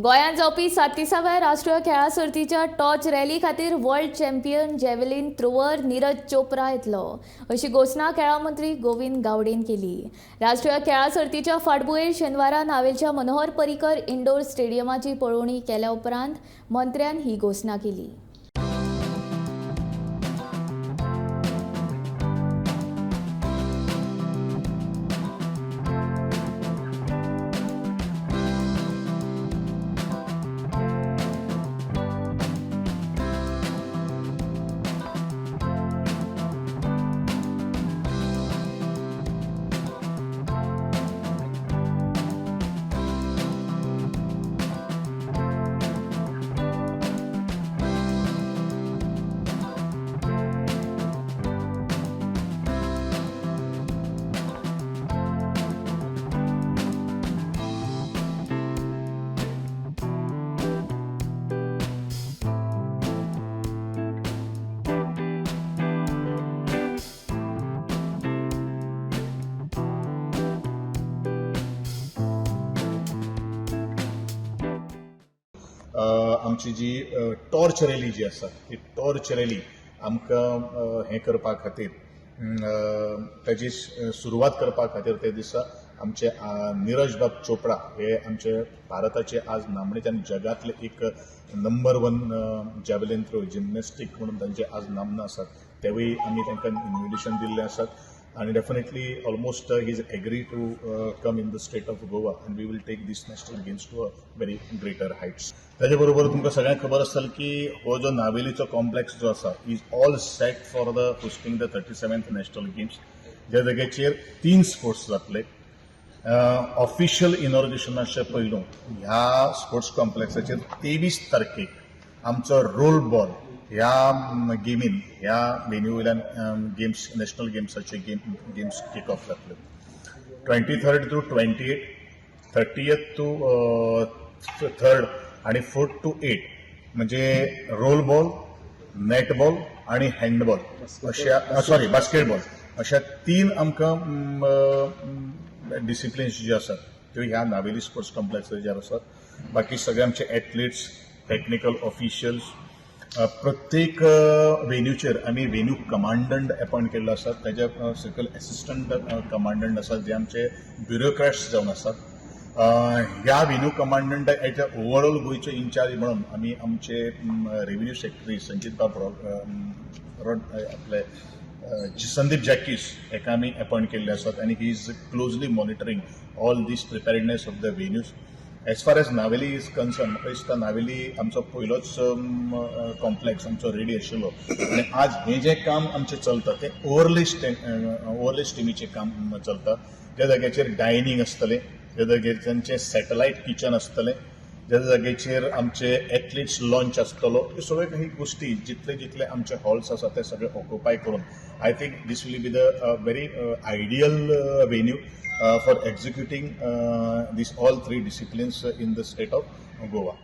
गोंयांत जावपी सात्तीसाव्या राष्ट्रीय खेळां सर्तीच्या टॉर्च रॅली खातीर world champion javelin thrower Neeraj Chopra येतलो अशी घोशणा खेळां मंत्री गोविंद गावडेन केली. राष्ट्रीय खेळां सर्तीच्या फाटभुंयेर शेनवारा नावेलच्या मनोहर पर्रीकर इंडोर स्टेडियमाची पळोवणी केल्या उपरांत मंत्र्यान ही घोशणा केली. आमची जी टॉर्च रॅली जी आसा, ती टॉर्च रॅली आमकां हें करपा खातीर, ताजी सुरवात करपा खातीर ते दिसा आमचे निरज बाब चोपडा हे आमचे भारताचे आज नामनेचे आनी जगांतले एक number one javelin throw gymnastic म्हणून तांचे आज नामना आसात, तेवूय आमी तांकां इन्विटेशन दिल्लें आसात आणि definitely almost he is agree to come in the state of Goa and we will take this national games to a very greater heights. ताजे बरोबर तुमकां सगळ्यांक खबर आसतलें की हो जो नावेलीचो कॉम्प्लेक्स जो आसा is all set for the hosting the 37th national games, ज्या जाग्याचेर तीन स्पोर्ट्स जातले. ऑफिशियल इनॉग्रेशनाच्या पयलू ह्या स्पोर्ट्स कॉम्प्लेक्साचेर 23 तारखेक आमचो रोल बॉल ह्या गेमीन ह्या वेन्यू वयल्यान गेम्स नॅशनल गेम्साचे गेम्स किक ऑफ जातले. 23rd to 28, 30th to 3rd आणि 4th to 8 म्हणजे रोल बॉल, नेटबॉल आणि हँडबॉल अशा, सॉरी, बास्केटबॉल अशा तीन आमकां डिसिप्लिन्स जे आसात त्यो ह्या नावेली स्पोर्ट्स कॉम्प्लेक्साचेर आसात. बाकी सगळे आमचे एथलिट्स, टॅक्निकल ऑफिशियल्स, प्रत्येक वेन्यूचेर आमी वेन्यू कमांडंट अपॉयंट केल्लो आसा. ताच्या सकयल एसिस्टंट कमांडंट आसात, जे आमचे ब्युरोक्रॅट्स जावन आसात. ह्या वेन्यू कमांडंट एट ओवरऑल गोंयचे इन्चार्ज म्हणून आमी आमचे रेव्हेन्यू सेक्रेटरी संजीत बाब आपले संदीप जॅकीस हेका आमी अपॉयंट केल्ले आसात आनी he is closely monitoring all this preparedness of the venues. As far as Navelim is concern, म्हाका दिसता नावेली आमचो पयलोच कॉम्प्लेक्स आमचो रेडी आशिल्लो आनी आज हें जें काम आमचें चलता तें ओवरलेस टिमीचें काम चलता, ज्या जाग्याचेर डायनींग आसतलें, ज्या जाग्यार तांचें सॅटलायट किचन आसतलें, ज्या जाग्याचेर आमचे एथलिट्स लॉंच आसतलो. ह्यो सगळ्यो काही गोश्टी जितले जितले आमचे हॉल्स आसा ते सगळे ऑक्युपाय करून I think this will be the very ideal venue for executing this all three disciplines in the state of Goa.